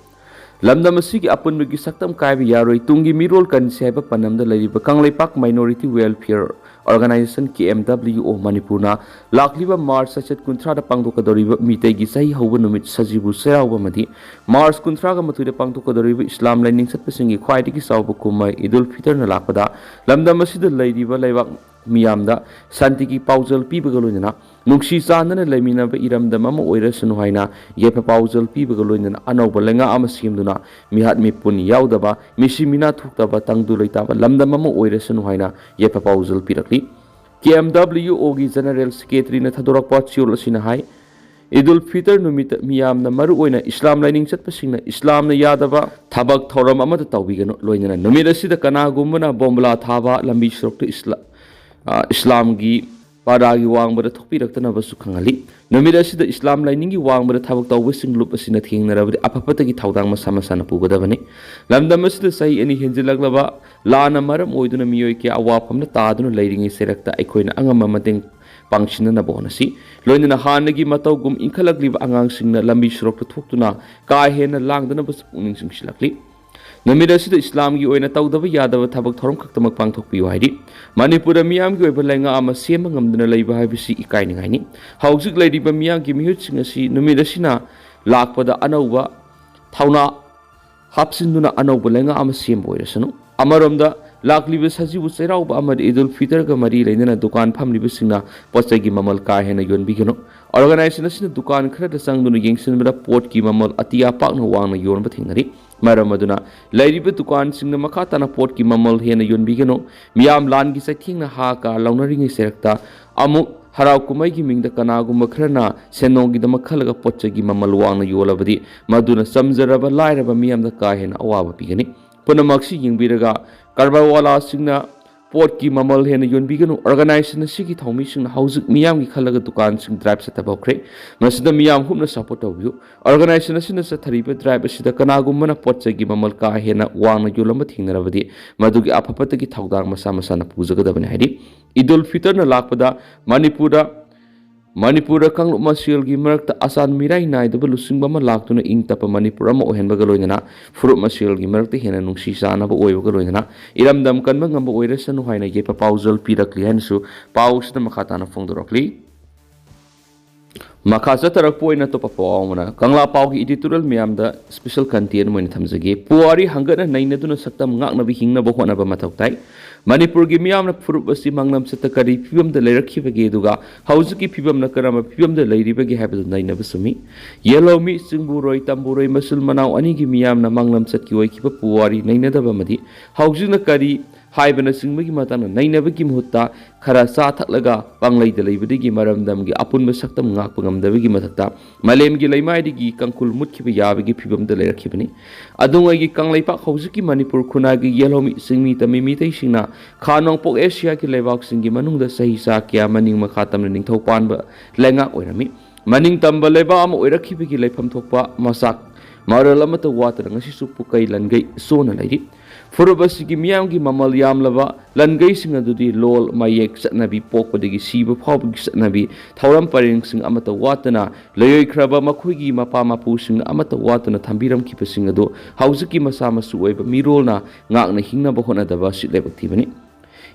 ꯂꯝꯗꯝ ꯑꯁꯤꯒꯤ ꯑꯄꯨꯟꯕꯒꯤ ꯁꯛꯇꯝ ꯀꯥꯏꯕ ꯌꯥꯔꯣꯏ꯫ ꯇꯨꯡꯒꯤ ꯃꯤꯔꯣꯜ ꯀꯟꯁꯤ ꯍꯥꯏꯕ ꯄꯟ ꯑꯃꯗ ꯂꯩꯔꯤꯕ ꯀꯪꯂꯩꯄꯥꯛ ꯃꯥꯏꯅꯣꯔꯤꯇꯤ ꯋꯦꯜꯐꯤꯌꯔ ꯑꯣꯔꯒꯅꯥꯏꯖꯦꯁꯟ, ꯀꯦ ꯑꯦꯝ ꯗꯕ꯭ꯂꯤꯎ ꯑꯣ ꯃꯅꯤꯄꯨꯔꯅ ꯂꯥꯛꯂꯤꯕ ꯃꯥꯔꯆ ꯆꯩꯆꯠ ꯀꯨꯟꯊ꯭ꯔꯥꯗ ꯄꯥꯡꯊꯣꯛꯀꯗꯧꯔꯤꯕ ꯃꯤꯇꯩꯒꯤ ꯆꯍꯤ ꯍꯧꯕ ꯅꯨꯃꯤꯠ ꯁꯖꯤꯕꯨ ꯆꯩꯔꯥꯎꯕ ꯑꯃꯗꯤ ꯃꯥꯔꯆ ꯀꯨꯟꯊ꯭ꯔꯥꯒ ꯃꯥꯊꯣꯏꯗ ꯄꯥꯡꯊꯣꯛꯀꯗꯧꯔꯤꯕ ꯏꯁꯂꯥꯝ ꯂꯥꯏꯅꯤꯡ ꯆꯠꯄꯁꯤꯡꯒꯤ ꯈ꯭ꯋꯥꯏꯗꯒꯤ ꯆꯥꯎꯕ ꯀꯨꯝꯍꯩ ꯏꯗꯨꯜ ꯐꯤꯇꯔꯅ ꯂꯥꯛꯄꯗ ꯂꯝꯗꯝ ꯑꯁꯤꯗ ꯂꯩꯔꯤꯕ ꯂꯩꯕꯥꯛ ꯃꯤꯌꯥꯝꯗ ꯁꯥꯟꯇꯤꯒꯤ ꯄꯥꯎꯖꯦꯜ ꯄꯤꯕꯒ ꯂꯣꯏꯅꯅ ꯅꯨꯡꯁꯤ ꯆꯥꯟꯅꯅ ꯂꯩꯃꯤꯟꯅꯕ ꯏꯔꯝꯗꯝ ꯑꯃ ꯑꯣꯏꯔꯁꯅꯨ ꯍꯥꯏꯅ ꯌꯥꯏꯐ ꯄꯥꯎꯖꯦꯜ ꯄꯤꯕꯒ ꯂꯣꯏꯅꯅ ꯑꯅꯧꯕ ꯂꯩꯉꯥꯛ ꯑꯃ ꯁꯦꯝꯗꯨꯅ ꯃꯤꯍꯥꯠ ꯃꯤꯄꯨꯟ ꯌꯥꯎꯗꯕ, ꯃꯤꯁꯤ ꯃꯤꯅꯥ ꯊꯣꯛꯇꯕ, ꯇꯪꯗꯨ ꯂꯩꯇꯥꯕ ꯂꯝꯗꯝ ꯑꯃ ꯑꯣꯏꯔꯁꯅꯨ ꯍꯥꯏꯅ ꯌꯥꯏꯐ ꯄꯥꯎꯖꯦꯜ ꯄꯤꯔꯛꯂꯤ꯫ ꯀꯦ ꯑꯦꯝ ꯗꯕ꯭ꯂꯤꯎ ꯑꯣꯒꯤ ꯖꯦꯅꯔꯦꯜ ꯁꯦꯀ꯭ꯔꯦꯇꯔꯤꯅ ꯊꯥꯗꯣꯔꯛꯄ ꯆꯦꯔꯣꯜ ꯑꯁꯤꯅ ꯍꯥꯏ, ꯏꯗꯨꯜ ꯐꯤꯇꯔ ꯅꯨꯃꯤꯠꯇ ꯃꯤꯌꯥꯝꯅ, ꯃꯔꯨꯑꯣꯏꯅ ꯏꯁꯂꯥꯝ ꯂꯥꯏꯅꯤꯡ ꯆꯠꯄꯁꯤꯡꯅ, ꯏꯁꯂꯥꯝꯅ ꯌꯥꯗꯕ ꯊꯕꯛ ꯊꯧꯔꯝ ꯑꯃꯠꯇ ꯇꯧꯕꯤꯒꯅꯨ꯫ ꯂꯣꯏꯅꯅ ꯅꯨꯃꯤꯠ ꯑꯁꯤꯗ ꯀꯅꯥꯒꯨꯝꯕꯅ ꯕꯣꯝꯕꯂꯥ ꯊꯥꯕ, ꯂꯝꯕꯤ ꯁꯣꯔꯣꯛꯇ ꯏꯁꯂꯥ-, ꯑ, ꯏꯁꯂꯥꯝꯒꯤ ꯄꯔꯗꯥꯒꯤ ꯋꯥꯡꯃꯗ ꯊꯣꯛꯄꯤꯔꯛꯇꯅꯕꯁꯨ ꯈꯪꯍꯜꯂꯤ꯫ ꯅꯨꯃꯤꯠ ꯑꯁꯤꯗ ꯏꯁꯂꯥꯝ ꯂꯥꯏꯅꯤꯡꯒꯤ ꯋꯥꯡꯃꯗ ꯊꯕꯛ ꯇꯧꯕꯁꯤꯡ ꯂꯨꯞ ꯑꯁꯤꯅ ꯊꯦꯡꯅꯔꯕꯗꯤ ꯑꯐ ꯐꯠꯇꯒꯤ ꯊꯧꯗꯥꯡ ꯃꯁꯥ ꯃꯁꯥꯅ ꯄꯨꯒꯗꯕꯅꯤ꯫ ꯂꯝꯗꯝ ꯑꯁꯤꯗ ꯆꯍꯤ ꯑꯅꯤ ꯍꯦꯟꯖꯤꯜꯂꯛꯂꯕ ꯂꯥꯟꯅ ꯃꯔꯝ ꯑꯣꯏꯗꯨꯅ ꯃꯤꯑꯣꯏ ꯀꯌꯥ ꯑꯋꯥꯐꯝꯗ ꯇꯥꯗꯨꯅ ꯂꯩꯔꯤꯉꯩ ꯆꯩꯔꯛꯇ ꯑꯩꯈꯣꯏꯅ ꯑꯉꯝꯕ ꯃꯇꯦꯡ ꯄꯥꯡꯁꯤꯟꯅꯅꯕ ꯍꯣꯠꯅꯁꯤ꯫ ꯂꯣꯏꯅꯅ ꯍꯥꯟꯅꯒꯤ ꯃꯇꯧꯒꯨꯝ ꯏꯟꯈꯠꯂꯛꯂꯤꯕ ꯑꯉꯥꯡꯁꯤꯡꯅ ꯂꯝꯕꯤ ꯁꯣꯔꯣꯛꯇ ꯊꯣꯛꯇꯨꯅ ꯀꯥ ꯍꯦꯟꯅ ꯂꯥꯡꯗꯅꯕꯁꯨ ꯄꯨꯛꯅꯤꯡ ꯆꯤꯡꯁꯤꯜꯂꯛꯂꯤ꯫ ꯅꯨꯃꯤꯠ ꯑꯁꯤꯗ ꯏꯁꯂꯥꯝꯒꯤ ꯑꯣꯏꯅ ꯇꯧꯗꯕ ꯌꯥꯗꯕ ꯊꯕꯛ ꯊꯧꯔꯝ ꯈꯛꯇꯃꯛ ꯄꯥꯡꯊꯣꯛꯄꯤꯌꯨ ꯍꯥꯏꯔꯤ꯫ ꯃꯅꯤꯄꯨꯔꯗ ꯃꯤꯌꯥꯝꯒꯤ ꯑꯣꯏꯕ ꯂꯩꯉꯥꯛ ꯑꯃ ꯁꯦꯝꯕ ꯉꯝꯗꯨꯅ ꯂꯩꯕ ꯍꯥꯏꯕꯁꯤ ꯏꯀꯥꯏꯅꯤꯡꯉꯥꯏꯅꯤ꯫ ꯍꯧꯖꯤꯛ ꯂꯩꯔꯤꯕ ꯃꯤꯌꯥꯝꯒꯤ ꯃꯤꯍꯨꯠꯁꯤꯡ ꯑꯁꯤ ꯅꯨꯃꯤꯠ ꯑꯁꯤꯅ ꯂꯥꯛꯄꯗ ꯑꯅꯧꯕ ꯊꯧꯅꯥ ꯍꯥꯞꯆꯤꯟꯗꯨꯅ ꯑꯅꯧꯕ ꯂꯩꯉꯥꯛ ꯑꯃ ꯁꯦꯝꯕ ꯑꯣꯏꯔꯁꯅꯨ꯫ ꯑꯃꯔꯣꯝꯗ, ꯂꯥꯛꯂꯤꯕ ꯁꯖꯤꯕꯨ ꯆꯩꯔꯥꯎꯕ ꯑꯃꯗꯤ ꯏꯗꯨꯜ ꯐꯤꯇꯔꯒ ꯃꯔꯤ ꯂꯩꯅꯅ ꯗꯨꯀꯥꯟ ꯐꯝꯂꯤꯕꯁꯤꯡꯅ ꯄꯣꯠ ꯆꯩꯒꯤ ꯃꯃꯜ ꯀꯥ ꯍꯦꯟꯅ ꯌꯣꯟꯕꯤꯒꯅꯨ꯫ ꯑꯣꯔꯒꯅꯥꯏꯖꯦꯁꯟ ꯑꯁꯤꯅ ꯗꯨꯀꯥꯟ ꯈꯔꯗ ꯆꯪꯗꯨꯅ ꯌꯦꯡꯁꯤꯟꯕꯗ ꯄꯣꯠꯀꯤ ꯃꯃꯜ ꯑꯇꯤꯌꯥ ꯄꯥꯛꯅ ꯋꯥꯡꯅ ꯌꯣꯟꯕ ꯊꯦꯡꯅꯔꯤ꯫ ꯃꯔꯝ ꯑꯗꯨꯅ ꯂꯩꯔꯤꯕ ꯗꯨꯀꯥꯟꯁꯤꯡꯅ ꯃꯈꯥ ꯇꯥꯅ ꯄꯣꯠꯀꯤ ꯃꯃꯜ ꯍꯦꯟꯅ ꯌꯣꯟꯕꯤꯒꯅꯨ꯫ ꯃꯤꯌꯥꯝ ꯂꯥꯟꯒꯤ ꯆꯩꯊꯦꯡꯅ ꯍꯥ ꯀꯥ ꯂꯧꯅꯔꯤꯉꯩ ꯆꯩꯔꯛꯇ ꯑꯃꯨꯛ ꯍꯔꯥꯎ ꯀꯨꯝꯍꯩꯒꯤ ꯃꯤꯡꯗ ꯀꯅꯥꯒꯨꯝꯕ ꯈꯔꯅ ꯁꯦꯟꯗꯣꯡꯒꯤꯗꯃꯛ ꯈꯜꯂꯒ ꯄꯣꯠ ꯆꯩꯒꯤ ꯃꯃꯜ ꯋꯥꯡꯅ ꯌꯣꯜꯂꯕꯗꯤ ꯃꯗꯨꯅ ꯆꯝꯖꯔꯕ ꯂꯥꯏꯔꯕ ꯃꯤꯌꯥꯝꯗ ꯀꯥ ꯍꯦꯟꯅ ꯑꯋꯥꯕ ꯄꯤꯒꯅꯤ꯫ ꯄꯨꯝꯅꯃꯛꯁꯤ ꯌꯦꯡꯕꯤꯔꯒ ꯀꯔꯕꯥꯔꯋꯥꯂꯥꯁꯤꯡꯅ ꯄꯣꯠꯀꯤ ꯃꯃꯜ ꯍꯦꯟꯅ ꯌꯣꯟꯕꯤꯒꯅꯨ꯫ ꯑꯣꯔꯒꯅꯥꯏꯖꯦꯁꯟ ꯑꯁꯤꯒꯤ ꯊꯧꯃꯤꯁꯤꯡꯅ ꯍꯧꯖꯤꯛ ꯃꯤꯌꯥꯝꯒꯤ ꯈꯜꯂꯒ ꯗꯨꯀꯥꯟꯁꯤꯡ ꯗ꯭ꯔꯥꯏꯚ ꯆꯠꯊꯕ ꯍꯧꯈ꯭ꯔꯦ꯫ ꯃꯁꯤꯗ ꯃꯤꯌꯥꯝ ꯍꯨꯞꯅ ꯁꯄꯣꯔꯠ ꯇꯧꯕꯤꯌꯨ꯫ ꯑꯣꯔꯒꯅꯥꯏꯖꯦꯁꯟ ꯑꯁꯤꯅ ꯆꯠꯊꯔꯤꯕ ꯗ꯭ꯔꯥꯏꯚ ꯑꯁꯤꯗ ꯀꯅꯥꯒꯨꯝꯕꯅ ꯄꯣꯠ ꯆꯩꯒꯤ ꯃꯃꯜ ꯀꯥ ꯍꯦꯟꯅ ꯋꯥꯡꯅ ꯌꯣꯜꯂꯝꯕ ꯊꯦꯡꯅꯔꯕꯗꯤ ꯃꯗꯨꯒꯤ ꯑꯐ ꯐꯠꯇꯒꯤ ꯊꯧꯗꯥꯡ ꯃꯁꯥ ꯃꯁꯥꯅ ꯄꯨꯖꯒꯗꯕꯅꯤ ꯍꯥꯏꯔꯤ꯫ ꯏꯗꯨꯜ ꯐꯤꯇꯔꯅ ꯂꯥꯛꯄꯗ ꯃꯅꯤꯄꯨꯔꯗ ꯃꯅꯤꯄꯨꯔꯗ ꯀꯥꯡꯂꯨꯞ ꯃꯁꯦꯜꯒꯤ ꯃꯔꯛꯇ ꯑꯆꯥꯟ ꯃꯤꯔꯥꯏ ꯅꯥꯏꯗꯕ ꯂꯨꯆꯤꯡꯕ ꯑꯃ ꯂꯥꯛꯇꯨꯅ ꯏꯪ ꯇꯞꯄ ꯃꯅꯤꯄꯨꯔ ꯑꯃ ꯑꯣꯏꯍꯟꯕꯒ ꯂꯣꯏꯅꯅ ꯐꯨꯔꯨꯞ ꯃꯁꯦꯜꯒꯤ ꯃꯔꯛꯇ ꯍꯦꯟꯅ ꯅꯨꯡꯁꯤ ꯆꯥꯟꯅꯕ ꯑꯣꯏꯕꯒ ꯂꯣꯏꯅꯅ ꯏꯔꯝꯗꯝ ꯀꯟꯕ ꯉꯝꯕ ꯑꯣꯏꯔꯁꯅꯨ ꯍꯥꯏꯅ ꯌꯦꯠꯄ ꯄꯥꯎꯖꯦꯜ ꯄꯤꯔꯛꯂꯤ ꯍꯥꯏꯅꯁꯨ ꯄꯥꯎ ꯑꯁꯤꯗ ꯃꯈꯥ ꯇꯥꯅ ꯐꯣꯡꯗꯣꯔꯛꯂꯤ꯫ ꯃꯈꯥ ꯆꯠꯊꯔꯛꯄ ꯑꯣꯏꯅ ꯑꯇꯣꯞꯄ ꯄꯥꯎ ꯑꯃꯅ ꯀꯪꯂꯥ ꯄꯥꯎꯒꯤ editorial ꯃꯌꯥꯝꯗ special content ꯑꯃ ꯑꯣꯏꯅ ꯊꯝꯖꯒꯦ꯫ ꯄꯨꯋꯥꯔꯤ ꯍꯪꯒꯠꯅ ꯅꯩꯅꯗꯨꯅ ꯁꯛꯇꯝ ꯉꯥꯛꯅꯕ ꯍꯤꯡꯅꯕ ꯍꯣꯠꯅꯕ ꯃꯊꯧ ꯇꯥꯏ꯫ ꯃꯅꯤꯄꯨꯔꯒꯤ ꯃꯤꯌꯥꯝꯅ ꯐꯨꯔꯨꯞ ꯑꯁꯤ ꯃꯥꯡꯂꯝꯆꯠꯇ ꯀꯔꯤ ꯐꯤꯕꯝꯗ ꯂꯩꯔꯛꯈꯤꯕꯒꯦ, ꯑꯗꯨꯒ ꯍꯧꯖꯤꯛꯀꯤ ꯐꯤꯕꯝꯅ ꯀꯔꯝꯕ ꯐꯤꯕꯝꯗ ꯂꯩꯔꯤꯕꯒꯦ ꯍꯥꯏꯕꯗꯨ ꯅꯩꯅꯕ ꯆꯨꯝꯃꯤ꯫ ꯌꯦꯜꯍꯧꯃꯤ, ꯆꯤꯡꯕꯨꯔꯣꯏ, ꯇꯝꯕꯨꯔꯣꯏ ꯃꯆꯤꯜ ꯃꯅꯥꯎ ꯑꯅꯤꯒꯤ ꯃꯤꯌꯥꯝꯅ ꯃꯥꯡꯂꯝꯆꯠꯀꯤ ꯑꯣꯏꯈꯤꯕ ꯄꯨꯋꯥꯔꯤ ꯅꯩꯅꯗꯕ ꯑꯃꯗꯤ ꯍꯧꯖꯤꯛꯅ ꯀꯔꯤ ꯍꯥꯏꯕꯅꯆꯤꯡꯕꯒꯤ ꯃꯇꯥꯡꯗ ꯅꯩꯅꯕꯒꯤ ꯃꯍꯨꯠꯇ, ꯈꯔ ꯆꯥ ꯊꯛꯂꯒ ꯄꯥꯡꯂꯩꯗ ꯂꯩꯕꯗꯒꯤ ꯃꯔꯝꯗꯝꯒꯤ ꯑꯄꯨꯟꯕ ꯁꯛꯇꯝ ꯉꯥꯛꯄ ꯉꯝꯗꯕꯒꯤ ꯃꯊꯛꯇ, ꯃꯥꯂꯦꯝꯒꯤ ꯂꯩꯃꯥꯏꯗꯒꯤ ꯀꯥꯡꯈꯨꯜ ꯃꯨꯠꯈꯤꯕ ꯌꯥꯕꯒꯤ ꯐꯤꯕꯝꯗ ꯂꯩꯔꯛꯈꯤꯕꯅꯤ꯫ ꯑꯗꯨꯉꯩꯒꯤ ꯀꯪꯂꯩꯄꯥꯛ, ꯍꯧꯖꯤꯛꯀꯤ ꯃꯅꯤꯄꯨꯔ ꯈꯨꯟꯅꯥꯏꯒꯤ ꯌꯦꯜꯍꯧꯃꯤ ꯆꯤꯡꯃꯤ ꯇꯝꯃꯤ ꯃꯤꯇꯩꯁꯤꯡꯅ ꯈꯥ ꯅꯣꯡꯄꯣꯛ ꯑꯦꯁꯤꯌꯥꯒꯤ ꯂꯩꯕꯥꯛꯁꯤꯡꯒꯤ ꯃꯅꯨꯡꯗ ꯆꯍꯤ ꯆꯥ ꯀꯌꯥ ꯃꯅꯤꯡ ꯃꯈꯥ ꯇꯝꯅ ꯅꯤꯡꯊꯧ ꯄꯥꯟꯕ ꯂꯩꯉꯥꯛ ꯑꯣꯏꯔꯝꯃꯤ꯫ ꯃꯅꯤꯡ ꯇꯝꯕ ꯂꯩꯕꯥꯛ ꯑꯃ ꯑꯣꯏꯔꯛꯈꯤꯕꯒꯤ ꯂꯩꯐꯝ ꯊꯣꯛꯄ ꯃꯆꯥꯛ ꯃꯔꯜ ꯑꯃꯠꯇ ꯋꯥꯠꯇꯅ ꯉꯁꯤꯁꯨ ꯄꯨꯀꯩ ꯂꯟꯒꯩ ꯆꯣꯟꯅ ꯂꯩꯔꯤ꯫ ꯐꯨꯔꯨꯞ ꯑꯁꯤꯒꯤ ꯃꯤꯌꯥꯝꯒꯤ ꯃꯃꯜ ꯌꯥꯝꯂꯕ ꯂꯟꯒꯩꯁꯤꯡ ꯑꯗꯨꯗꯤ ꯂꯣꯜ, ꯃꯌꯦꯛ, ꯆꯠꯅꯕꯤ, ꯄꯣꯛꯄꯗꯒꯤ ꯁꯤꯕ ꯐꯥꯎꯕꯒꯤ ꯆꯠꯅꯕꯤ, ꯊꯧꯔꯝ ꯄꯔꯦꯡꯁꯤꯡ ꯑꯃꯠꯇ ꯋꯥꯠꯇꯅ ꯂꯩꯔꯣꯏꯈ꯭ꯔꯕ ꯃꯈꯣꯏꯒꯤ ꯃꯄꯥ ꯃꯄꯨꯁꯤꯡꯅ ꯑꯃꯠꯇ ꯋꯥꯠꯇꯅ ꯊꯝꯕꯤꯔꯝꯈꯤꯕꯁꯤꯡ ꯑꯗꯨ ꯍꯧꯖꯤꯛꯀꯤ ꯃꯆꯥ ꯃꯁꯨ ꯑꯣꯏꯕ ꯃꯤꯔꯣꯜꯅ ꯉꯥꯛꯅ ꯍꯤꯡꯅꯕ ꯍꯣꯠꯅꯗꯕ ꯑꯁꯤ ꯂꯥꯏꯕꯛ ꯊꯤꯕꯅꯤ꯫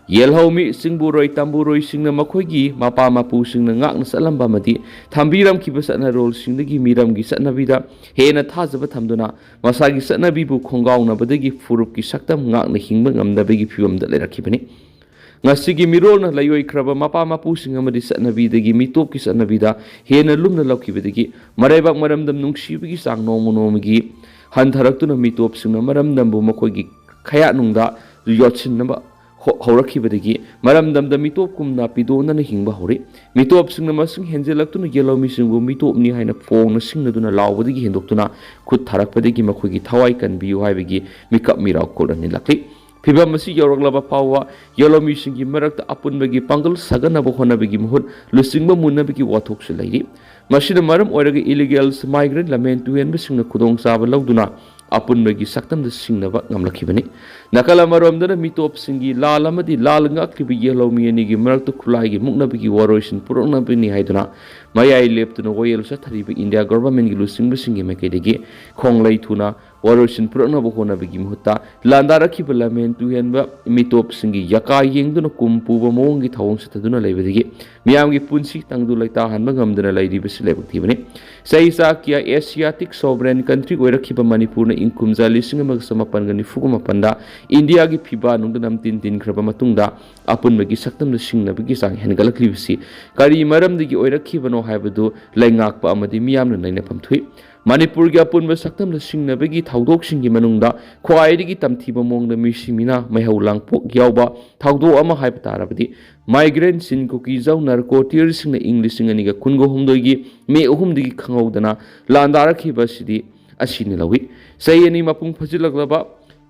ꯌꯦꯜꯍꯧꯃꯤ ꯆꯤꯡꯕꯨꯔꯣꯏ ꯇꯝꯕꯨꯔꯣꯏꯁꯤꯡꯅ ꯃꯈꯣꯏꯒꯤ ꯃꯄꯥ ꯃꯄꯨꯁꯤꯡꯅ ꯉꯥꯛꯅ ꯆꯠꯂꯝꯕ ꯑꯃꯗꯤ ꯊꯝꯕꯤꯔꯝꯈꯤꯕ ꯆꯠꯅꯔꯣꯜꯁꯤꯡꯗꯒꯤ ꯃꯤꯔꯝꯒꯤ ꯆꯠꯅꯕꯤꯗ ꯍꯦꯟꯅ ꯊꯥꯖꯕ ꯊꯝꯗꯨꯅ ꯃꯁꯥꯒꯤ ꯆꯠꯅꯕꯤꯕꯨ ꯈꯣꯡꯒꯥꯎꯅꯕꯗꯒꯤ ꯐꯨꯔꯨꯞꯀꯤ ꯁꯛꯇꯝ ꯉꯥꯛꯅ ꯍꯤꯡꯕ ꯉꯝꯗꯕꯒꯤ ꯐꯤꯕꯝꯗ ꯂꯩꯔꯛꯈꯤꯕꯅꯤ꯫ ꯉꯁꯤꯒꯤ ꯃꯤꯔꯣꯜꯅ ꯂꯩꯑꯣꯏꯈ꯭ꯔꯕ ꯃꯄꯥ ꯃꯄꯨꯁꯤꯡ ꯑꯃꯗꯤ ꯆꯠꯅꯕꯤꯗꯒꯤ ꯃꯤꯇꯣꯞꯀꯤ ꯆꯠꯅꯕꯤꯗ ꯍꯦꯟꯅ ꯂꯨꯝꯅ ꯂꯧꯈꯤꯕꯗꯒꯤ ꯃꯔꯩꯕꯥꯛ ꯃꯔꯝꯗꯝ ꯅꯨꯡꯁꯤꯕꯒꯤ ꯆꯥꯡ ꯅꯣꯡꯃ ꯅꯣꯡꯃꯒꯤ ꯍꯟꯊꯔꯛꯇꯨꯅ ꯃꯤꯇꯣꯞꯁꯤꯡꯅ ꯃꯔꯝꯗꯝꯕꯨ ꯃꯈꯣꯏꯒꯤ ꯈꯌꯥꯠꯅꯨꯡꯗ ꯌꯣꯠꯁꯤꯟꯅꯕ ꯍꯣ-, ꯍꯧꯔꯛꯈꯤꯕꯗꯒꯤ ꯃꯔꯝꯗꯝꯗ ꯃꯤꯇꯣꯞꯀꯨꯝꯅ ꯄꯤꯗꯣꯟꯗꯅ ꯍꯤꯡꯕ ꯍꯧꯔꯤ꯫ ꯃꯤꯇꯣꯞꯁꯤꯡꯅ ꯃꯁꯤꯡ ꯍꯦꯟꯖꯤꯜꯂꯛꯇꯨꯅ ꯌꯦꯜꯍꯧꯃꯤꯁꯤꯡꯕꯨ ꯃꯤꯇꯣꯞꯅꯤ ꯍꯥꯏꯅ ꯐꯣꯡꯅ ꯁꯤꯡꯅꯗꯨꯅ ꯂꯥꯎꯕꯗꯒꯤ ꯍꯦꯟꯗꯣꯛꯇꯨꯅ ꯈꯨꯠ ꯊꯥꯔꯛꯄꯗꯒꯤ ꯃꯈꯣꯏꯒꯤ ꯊꯋꯥꯏ ꯀꯟꯕꯤꯌꯨ ꯍꯥꯏꯕꯒꯤ ꯃꯤꯀꯞ ꯃꯤꯔꯥꯎ ꯀꯣꯜ ꯑꯅꯤ ꯂꯥꯛꯂꯤ꯫ ꯐꯤꯕꯝ ꯑꯁꯤ ꯌꯧꯔꯛꯂꯕ ꯐꯥꯎꯕ ꯌꯦꯜꯍꯧꯃꯤꯁꯤꯡꯒꯤ ꯃꯔꯛꯇ ꯑꯄꯨꯟꯕꯒꯤ ꯄꯥꯡꯒꯜ ꯁꯥꯒꯠꯅꯕ ꯍꯣꯠꯅꯕꯒꯤ ꯃꯍꯨꯠ ꯂꯨꯆꯤꯡꯕ ꯃꯨꯟꯅꯕꯒꯤ ꯋꯥꯊꯣꯛꯁꯨ ꯂꯩꯔꯤ꯫ ꯃꯁꯤꯅ ꯃꯔꯝ ꯑꯣꯏꯔꯒ ꯏꯂꯤꯒꯦꯜꯁ ꯃꯥꯏꯒ꯭ꯔꯦꯟ ꯂꯝꯍꯦꯟ ꯇꯨꯍꯦꯟꯕꯁꯤꯡꯅ ꯈꯨꯗꯣꯡꯆꯥꯕ ꯂꯧꯗꯨꯅ ꯑꯄꯨꯟꯕꯒꯤ ꯁꯛꯇꯝꯗ ꯁꯤꯡꯅꯕ ꯉꯝꯂꯛꯈꯤꯕꯅꯤ꯫ ꯅꯥꯀꯜ ꯑꯃꯔꯣꯝꯗꯅ ꯃꯤꯇꯣꯞꯁꯤꯡꯒꯤ ꯂꯥꯜ ꯑꯃꯗꯤ ꯂꯥꯜ ꯉꯥꯛꯂꯤꯕ ꯌꯦꯜꯍꯧꯃꯤ ꯑꯅꯤꯒꯤ ꯃꯔꯛꯇ ꯈꯨꯠꯂꯥꯏꯒꯤ ꯃꯨꯛꯅꯕꯒꯤ ꯋꯥꯔꯣꯏꯁꯤꯟ ꯄꯨꯔꯛꯅꯕꯅꯤ ꯍꯥꯏꯗꯨꯅ ꯃꯌꯥꯏ ꯂꯦꯞꯇꯨꯅ ꯋꯥꯌꯦꯜ ꯆꯠꯊꯔꯤꯕ ꯏꯟꯗꯤꯌꯥ ꯒꯣꯚꯔꯟꯃꯦꯟꯠꯀꯤ ꯂꯨꯆꯤꯡꯕꯁꯤꯡꯒꯤ ꯃꯥꯏꯀꯩꯗꯒꯤ ꯈꯣꯡꯂꯩ ꯊꯨꯅ ꯋꯥꯔꯣꯏꯁꯤꯟ ꯄꯨꯔꯛꯅꯕ ꯍꯣꯠꯅꯕꯒꯤ ꯃꯍꯨꯠꯇ ꯂꯥꯟꯗꯥꯔꯛꯈꯤꯕ ꯂꯝꯍꯦꯟ ꯇꯨꯍꯦꯟꯕ ꯃꯤꯇꯣꯞꯁꯤꯡꯒꯤ ꯌꯥꯀꯥ ꯌꯦꯡꯗꯨꯅ ꯀꯨꯝ ꯄꯨꯕ ꯃꯑꯣꯡꯒꯤ ꯊꯧꯑꯣꯡ ꯆꯠꯊꯗꯨꯅ ꯂꯩꯕꯗꯒꯤ ꯃꯤꯌꯥꯝꯒꯤ ꯄꯨꯟꯁꯤ ꯇꯪꯗꯨ ꯂꯩꯇꯥꯍꯟꯕ ꯉꯝꯗꯅ ꯂꯩꯔꯤꯕꯁꯤ ꯂꯥꯏꯕꯛ ꯊꯤꯕꯅꯤ꯫ ꯆꯍꯤ ꯆꯥ ꯀꯌꯥ ꯑꯦꯁꯤꯌꯥꯇꯤꯛ ꯁꯣꯚꯔꯦꯟ ꯀꯟꯇ꯭ꯔꯤ ꯑꯣꯏꯔꯛꯈꯤꯕ ꯃꯅꯤꯄꯨꯔꯅ ꯏꯪ ꯀꯨꯝꯖꯥ ꯂꯤꯁꯤꯡ ꯑꯃꯒ ꯆꯃꯥꯄꯟꯒ ꯅꯤꯐꯨꯒ ꯃꯥꯄꯟꯗ ꯏꯟꯗꯤꯌꯥꯒꯤ ꯐꯤꯕꯥ ꯅꯨꯡꯗ ꯅꯝꯇꯤꯟ ꯇꯤꯟꯈ꯭ꯔꯕ ꯃꯇꯨꯡꯗ ꯑꯄꯨꯟꯕꯒꯤ ꯁꯛꯇꯝꯗ ꯁꯤꯡꯅꯕꯒꯤ ꯆꯥꯡ ꯍꯦꯟꯒꯠꯂꯛꯂꯤꯕꯁꯤ ꯀꯔꯤ ꯃꯔꯝꯗꯒꯤ ꯑꯣꯏꯔꯛꯈꯤꯕꯅꯣ ꯍꯥꯏꯕꯗꯨ ꯂꯩꯉꯥꯛꯄ ꯑꯃꯗꯤ ꯃꯤꯌꯥꯝꯅ ꯅꯩꯅꯐꯝ ꯊꯣꯛꯏ꯫ ꯃꯅꯤꯄꯨꯔꯒꯤ ꯑꯄꯨꯟꯕ ꯁꯛꯇꯝꯗ ꯁꯤꯡꯅꯕꯒꯤ ꯊꯧꯗꯣꯛꯁꯤꯡꯒꯤ ꯃꯅꯨꯡꯗ ꯈ꯭ꯋꯥꯏꯗꯒꯤ ꯇꯝꯊꯤꯕ ꯃꯑꯣꯡꯗ ꯃꯤꯁꯤ ꯃꯤꯅꯥ ꯃꯩꯍꯧ ꯂꯥꯡꯄꯣꯛ ꯌꯥꯎꯕ ꯊꯧꯗꯣꯛ ꯑꯃ ꯍꯥꯏꯕ ꯇꯥꯔꯕꯗꯤ, Migrant ꯁꯤꯟ ꯀꯨꯀꯤꯖꯧ ꯅꯥꯔꯀꯣ ꯇꯤꯌꯔꯁꯤꯡꯅ ꯏꯪ ꯂꯤꯁꯤꯡ ꯑꯅꯤꯒ ꯀꯨꯟꯒ ꯍꯨꯝꯗꯣꯏꯒꯤ ꯃꯦ ꯑꯍꯨꯝꯗꯒꯤ ꯈꯪꯍꯧꯗꯅ ꯂꯥꯟꯗꯥꯔꯛꯈꯤꯕ ꯑꯁꯤꯗꯤ ꯑꯁꯤꯅꯤ ꯂꯧꯏ꯫ ꯆꯍꯤ ꯑꯅꯤ ꯃꯄꯨꯡ ꯐꯥꯖꯤꯜꯂꯛꯂꯕ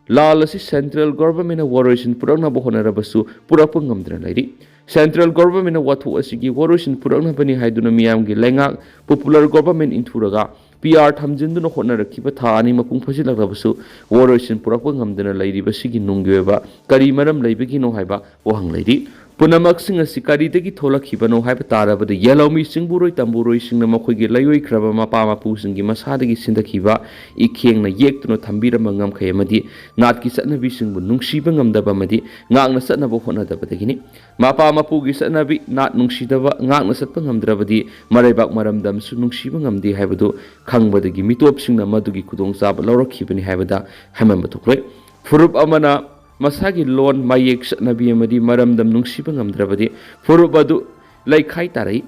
ꯂꯥꯜ ꯑꯁꯤ ꯁꯦꯟꯇ꯭ꯔꯦꯜ ꯒꯣꯚꯔꯟꯃꯦꯟꯠꯅ ꯋꯥꯔꯣꯏꯁꯤꯟ ꯄꯨꯔꯛꯅꯕ ꯍꯣꯠꯅꯔꯕꯁꯨ ꯄꯨꯔꯛꯄ ꯉꯝꯗꯅ ꯂꯩꯔꯤ꯫ ꯁꯦꯟꯇ꯭ꯔꯦꯜ ꯒꯣꯚꯔꯟꯃꯦꯟꯠꯅ ꯋꯥꯊꯣꯛ ꯑꯁꯤꯒꯤ ꯋꯥꯔꯣꯏꯁꯤꯟ ꯄꯨꯔꯛꯅꯕꯅꯤ ꯍꯥꯏꯗꯨꯅ ꯃꯤꯌꯥꯝꯒꯤ ꯂꯩꯉꯥꯛ, ꯄꯣꯄꯨꯂꯔ ꯒꯣꯚꯔꯟꯃꯦꯟꯠ ꯏꯟꯊꯨꯔꯒ ꯄꯤ ꯑꯥꯔ ꯊꯝꯖꯤꯟꯗꯨꯅ ꯍꯣꯠꯅꯔꯛꯈꯤꯕ ꯊꯥ ꯑꯅꯤ ꯃꯄꯨꯡ ꯐꯥꯖꯤꯜꯂꯛꯂꯕꯁꯨ ꯋꯥꯔꯣꯏꯁꯤꯟ ꯄꯨꯔꯛꯄ ꯉꯝꯗꯅ ꯂꯩꯔꯤꯕꯁꯤꯒꯤ ꯅꯨꯡꯒꯤ ꯑꯣꯏꯕ ꯀꯔꯤ ꯃꯔꯝ ꯂꯩꯕꯒꯤꯅꯣ ꯍꯥꯏꯕ ꯋꯥꯍꯪ ꯂꯩꯔꯤ꯫ ꯄꯨꯝꯅꯃꯛꯁꯤꯡ ꯑꯁꯤ ꯀꯔꯤꯗꯒꯤ ꯊꯣꯛꯂꯛꯈꯤꯕꯅꯣ ꯍꯥꯏꯕ ꯇꯥꯔꯕꯗ, ꯌꯦꯜꯍꯧꯃꯤ ꯆꯤꯡꯕꯨꯔꯣꯏ ꯇꯝꯕꯨꯔꯣꯏꯁꯤꯡꯅ ꯃꯈꯣꯏꯒꯤ ꯂꯩꯑꯣꯏꯈ꯭ꯔꯕ ꯃꯄꯥ ꯃꯄꯨꯁꯤꯡꯒꯤ ꯃꯁꯥꯗꯒꯤ ꯁꯤꯟꯊꯈꯤꯕ ꯏꯈꯦꯡꯅ ꯌꯦꯛꯇꯨꯅ ꯊꯝꯕꯤꯔꯝꯕ ꯉꯝꯈꯩ ꯑꯃꯗꯤ ꯅꯥꯠꯀꯤ ꯆꯠꯅꯕꯤꯁꯤꯡꯕꯨ ꯅꯨꯡꯁꯤꯕ ꯉꯝꯗꯕ ꯑꯃꯗꯤ ꯉꯥꯛꯅ ꯆꯠꯅꯕ ꯍꯣꯠꯅꯗꯕꯗꯒꯤꯅꯤ꯫ ꯃꯄꯥ ꯃꯄꯨꯒꯤ ꯆꯠꯅꯕꯤ ꯅꯥꯠ ꯅꯨꯡꯁꯤꯗꯕ ꯉꯥꯛꯅ ꯆꯠꯄ ꯉꯝꯗ꯭ꯔꯕꯗꯤ ꯃꯔꯩꯕꯥꯛ ꯃꯔꯝꯗꯝꯁꯨ ꯅꯨꯡꯁꯤꯕ ꯉꯝꯗꯦ ꯍꯥꯏꯕꯗꯨ ꯈꯪꯕꯗꯒꯤ ꯃꯤꯇꯣꯞꯁꯤꯡꯅ ꯃꯗꯨꯒꯤ ꯈꯨꯗꯣꯡꯆꯥꯕ ꯂꯧꯔꯛꯈꯤꯕꯅꯤ ꯍꯥꯏꯕꯗ ꯍꯥꯏꯃꯟꯕ ꯊꯣꯛꯂꯣꯏ꯫ ꯐꯨꯔꯨꯞ ꯑꯃꯅ ꯃꯁꯥꯒꯤ ꯂꯣꯟ, ꯃꯌꯦꯛ, ꯆꯠꯅꯕꯤ ꯑꯃꯗꯤ ꯃꯔꯝꯗꯝ ꯅꯨꯡꯁꯤꯕ ꯉꯝꯗ꯭ꯔꯕꯗꯤ ꯐꯨꯔꯨꯞ ꯑꯗꯨ ꯂꯩꯈꯥꯏ ꯇꯥꯔꯛꯏ꯫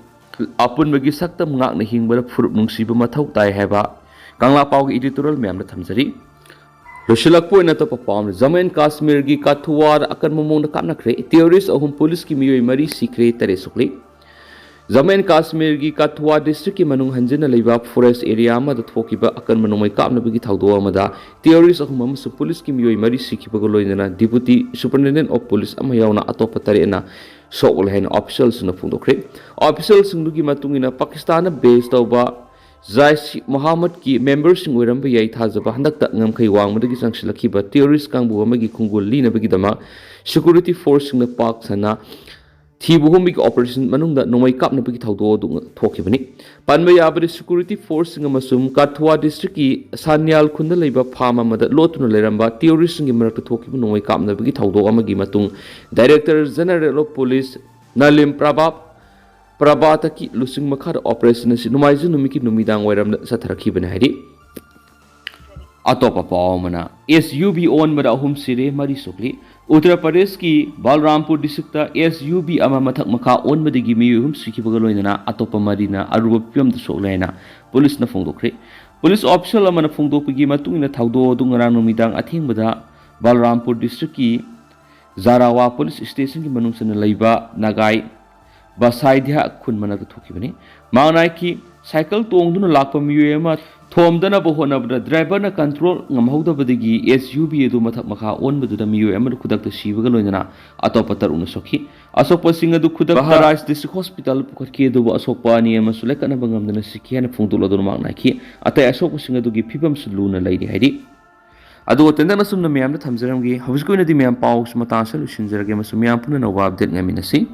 ꯑꯄꯨꯟꯕꯒꯤ ꯁꯛꯇꯝ ꯉꯥꯛꯅ ꯍꯤꯡꯕꯗ ꯐꯨꯔꯨꯞ ꯅꯨꯡꯁꯤꯕ ꯃꯊꯧ ꯇꯥꯏ ꯍꯥꯏꯕ ꯀꯪꯂꯥ ꯄꯥꯎꯒꯤ editorial ꯃꯌꯥꯝꯗ ꯊꯝꯖꯔꯤ꯫ ꯂꯣꯏꯁꯤꯜꯂꯛꯄ ꯑꯣꯏꯅ ꯑꯇꯣꯞꯄ ꯄꯥꯎ ꯑꯃ, ꯖꯝꯃꯨ ꯑꯦꯟ ꯀꯥꯁꯃꯤꯔꯒꯤ ꯀꯊꯨꯋꯥꯗ ꯑꯀꯟꯕ ꯃꯑꯣꯡꯗ ꯀꯥꯞꯅꯈ꯭ꯔꯦ꯫ ꯇꯦꯔꯣꯔꯤꯁ ꯑꯍꯨꯝ, ꯄꯨꯂꯤꯁꯀꯤ ꯃꯤꯑꯣꯏ ꯃꯔꯤ ꯁꯤꯈ꯭ꯔꯦ, ꯇꯔꯦꯠ ꯁꯣꯛꯂꯤ꯫ ꯖꯝꯃꯨ ꯑꯦꯟ ꯀꯥꯁꯃꯤꯔꯒꯤ ꯀꯊꯨꯋꯥ ꯗꯤꯁꯇ꯭ꯔꯤꯛꯀꯤ ꯃꯅꯨꯡ ꯍꯟꯖꯤꯟꯅ ꯂꯩꯕ ꯐꯣꯔꯦꯁ ꯑꯦꯔꯤꯌꯥ ꯑꯃꯗ ꯊꯣꯛꯈꯤꯕ ꯑꯀꯟꯕ ꯅꯣꯡꯃꯩ ꯀꯥꯞꯅꯕꯒꯤ ꯊꯧꯗꯣꯛ ꯑꯃꯗ ꯇꯦꯔꯣꯔꯤꯁ ꯑꯍꯨꯝ ꯑꯃꯁꯨꯡ ꯄꯨꯂꯤꯁꯀꯤ ꯃꯤꯑꯣꯏ ꯃꯔꯤ ꯁꯤꯈꯤꯕꯒ ꯂꯣꯏꯅꯅ deputy superintendent of police ꯑꯃ ꯌꯥꯎꯅ ꯑꯇꯣꯞꯄ ꯇꯔꯦꯠꯅ ꯁꯣꯛꯂꯦ ꯍꯥꯏꯅ ꯑꯣꯐꯤꯁꯤꯌꯦꯜꯁꯤꯡꯅ ꯐꯣꯡꯗꯣꯛꯈ꯭ꯔꯦ꯫ ꯑꯣꯐꯤꯁꯤꯌꯦꯜꯁꯤꯡꯗꯨꯒꯤ ꯃꯇꯨꯡ ꯏꯟꯅ, ꯄꯥꯀꯤꯁꯇꯥꯟꯗ ꯕꯦꯁ ꯇꯧꯕ ꯖꯥꯏꯁ ꯏ ꯃꯣꯍꯥꯃꯗꯀꯤ ꯃꯦꯝꯕꯔꯁꯤꯡ ꯑꯣꯏꯔꯝꯕ ꯌꯥꯏ ꯊꯥꯖꯕ ꯍꯟꯗꯛꯇ ꯉꯝꯈꯩ ꯋꯥꯡꯃꯗꯒꯤ ꯆꯪꯁꯤꯜꯂꯛꯈꯤꯕ ꯇꯦꯔꯣꯔꯤꯁ ꯀꯥꯡꯕꯨ ꯑꯃꯒꯤ ꯈꯣꯡꯒꯨꯜ ꯂꯤꯅꯕꯒꯤꯗꯃꯛ ꯁꯦꯀ꯭ꯌꯨꯔꯤꯇꯤ ꯐꯣꯔꯁꯁꯤꯡꯅ ꯄꯥꯛ ꯁꯟꯅ ꯊꯤꯕ ꯍꯨꯝꯕꯒꯤ ꯑꯣꯄꯔꯦꯁꯟ ꯃꯅꯨꯡꯗ ꯅꯣꯡꯃꯩ ꯀꯥꯞꯅꯕꯒꯤ ꯊꯧꯗꯣꯛ ꯑꯗꯨ ꯊꯣꯛꯈꯤꯕꯅꯤ꯫ ꯄꯟꯕ ꯌꯥꯕꯗꯤ, ꯁꯦꯀ꯭ꯌꯨꯔꯤꯇꯤ ꯐꯣꯔꯁꯁꯤꯡ ꯑꯃꯁꯨꯡ ꯀꯊꯨꯋꯥ ꯗꯤꯁꯇ꯭ꯔꯤꯛꯀꯤ ꯁꯥꯅꯤꯌꯥꯜ ꯈꯨꯟꯗ ꯂꯩꯕ ꯐꯥꯔꯝ ꯑꯃꯗ ꯂꯣꯠꯇꯨꯅ ꯂꯩꯔꯝꯕ ꯇꯦꯔꯣꯔꯤꯁꯁꯤꯡꯒꯤ ꯃꯔꯛꯇ ꯊꯣꯛꯈꯤꯕ ꯅꯣꯡꯃꯩ ꯀꯥꯞꯅꯕꯒꯤ ꯊꯧꯗꯣꯛ ꯑꯃꯒꯤ ꯃꯇꯨꯡ Director General of Police ꯅꯂꯤꯝ ꯄ꯭ꯔꯚꯥꯞ ꯄ꯭ꯔꯚꯥꯇꯀꯤ ꯂꯨꯆꯤꯡ ꯃꯈꯥꯗ ꯑꯣꯄꯔꯦꯁꯟ ꯑꯁꯤ ꯅꯣꯡꯃꯥꯏꯖꯤꯡ ꯅꯨꯃꯤꯠꯀꯤ ꯅꯨꯃꯤꯗꯥꯡ ꯋꯥꯏꯔꯝꯗ ꯆꯠꯊꯔꯛꯈꯤꯕꯅꯤ ꯍꯥꯏꯔꯤ꯫ ꯑꯇꯣꯞꯄ ꯄꯥꯎ ꯑꯃꯅ, ꯑꯦꯁ ꯌꯨ ꯚꯤ ꯑꯣꯟꯕꯗ ꯑꯍꯨꯝ ꯁꯤꯔꯦ, ꯃꯔꯤ ꯁꯣꯛꯂꯤ꯫ ꯎꯠꯇꯔ ꯄ꯭ꯔꯗꯦꯁꯀꯤ ꯕꯜꯔꯥꯝꯄꯨꯔ ꯗꯤꯁꯇ꯭ꯔꯤꯛꯇ ꯑꯦꯁ ꯌꯨ ꯚꯤ ꯑꯃ ꯃꯊꯛ ꯃꯈꯥ ꯑꯣꯟꯕꯗꯒꯤ ꯃꯤꯑꯣꯏ ꯑꯍꯨꯝ ꯁꯤꯈꯤꯕꯒ ꯂꯣꯏꯅꯅ ꯑꯇꯣꯞꯄ ꯃꯔꯤꯅ ꯑꯔꯨꯕ ꯐꯤꯕꯝꯗ ꯁꯣꯛꯂꯦ ꯍꯥꯏꯅ ꯄꯨꯂꯤꯁꯅ ꯐꯣꯡꯗꯣꯛꯈ꯭ꯔꯦ꯫ Police official ꯑꯃꯅ ꯐꯣꯡꯗꯣꯛꯄꯒꯤ ꯃꯇꯨꯡ ꯏꯟꯅ, ꯊꯧꯗꯣꯛ ꯑꯗꯨ ꯉꯔꯥꯡ ꯅꯨꯃꯤꯗꯥꯡ ꯑꯊꯦꯡꯕꯗ ꯕꯜꯔꯥꯝꯄꯨꯔ district ꯀꯤ ꯖꯥꯔꯥꯋꯥ police station ꯒꯤ ꯃꯅꯨꯡ ꯆꯟꯅ ꯂꯩꯕ ꯅꯥꯒꯥꯏ ꯕꯁꯥꯏꯗ꯭ꯌꯥ ꯈꯨꯟ ꯃꯅꯥꯛꯇ ꯊꯣꯛꯈꯤꯕꯅꯤ꯫ ꯃꯥꯡꯅꯥꯏꯀꯤ ꯁꯥꯏꯀꯜ ꯇꯣꯡꯗꯨꯅ ꯂꯥꯛꯄ ꯃꯤꯑꯣꯏ ꯑꯃ ꯊꯣꯝꯗꯅꯕ ꯍꯣꯠꯅꯕꯗ driver ꯅ control ꯉꯝꯍꯧꯗꯕꯗꯒꯤ S U V ꯑꯗꯨ ꯃꯊꯛ ꯃꯈꯥ ꯑꯣꯟꯕꯗꯨꯗ ꯃꯤꯑꯣꯏ ꯑꯃꯅ ꯈꯨꯗꯛꯇ ꯁꯤꯕꯒ ꯂꯣꯏꯅꯅ ꯑꯇꯣꯞꯄ ꯇꯔꯨꯛꯅ ꯁꯣꯛꯈꯤ꯫ ꯑꯁꯣꯛꯄꯁꯤꯡ ꯑꯗꯨ ꯈꯨꯗꯛꯇ ꯕꯍꯥꯔꯥꯏꯖ district hospital ꯄꯨꯈꯠꯈꯤ, ꯑꯗꯨꯕꯨ ꯑꯁꯣꯛꯄ ꯑꯅꯤ ꯑꯃꯁꯨ ꯂꯩꯈꯠꯅꯕ ꯉꯝꯗꯅ ꯁꯤꯈꯤ ꯍꯥꯏꯅ ꯐꯣꯡꯗꯣꯛꯂꯗꯨꯅ ꯃꯥꯡꯅꯥꯏꯈꯤ꯫ ꯑꯇꯩ ꯑꯁꯣꯛꯄꯁꯤꯡ ꯑꯗꯨꯒꯤ ꯐꯤꯕꯝꯁꯨ ꯂꯨꯅ ꯂꯩꯔꯤ ꯍꯥꯏꯔꯤ꯫ ꯑꯗꯨꯒ ꯇꯦꯟꯇꯛꯅ ꯁꯨꯝꯅ ꯃꯌꯥꯝꯗ ꯊꯝꯖꯔꯝꯒꯦ꯫ ꯍꯧꯖꯤꯛꯀꯤ ꯑꯣꯏꯅꯗꯤ ꯃꯌꯥꯝ ꯄꯥꯎꯁꯤ ꯃꯇꯥꯡ ꯑꯁꯤꯗ ꯂꯣꯏꯁꯤꯟꯖꯔꯒꯦ, ꯑꯃꯁꯨꯡ ꯃꯌꯥꯝ ꯄꯨꯟꯅ ꯑꯅꯧꯕ update ꯉꯥꯏꯃꯤꯟꯅꯁꯤ꯫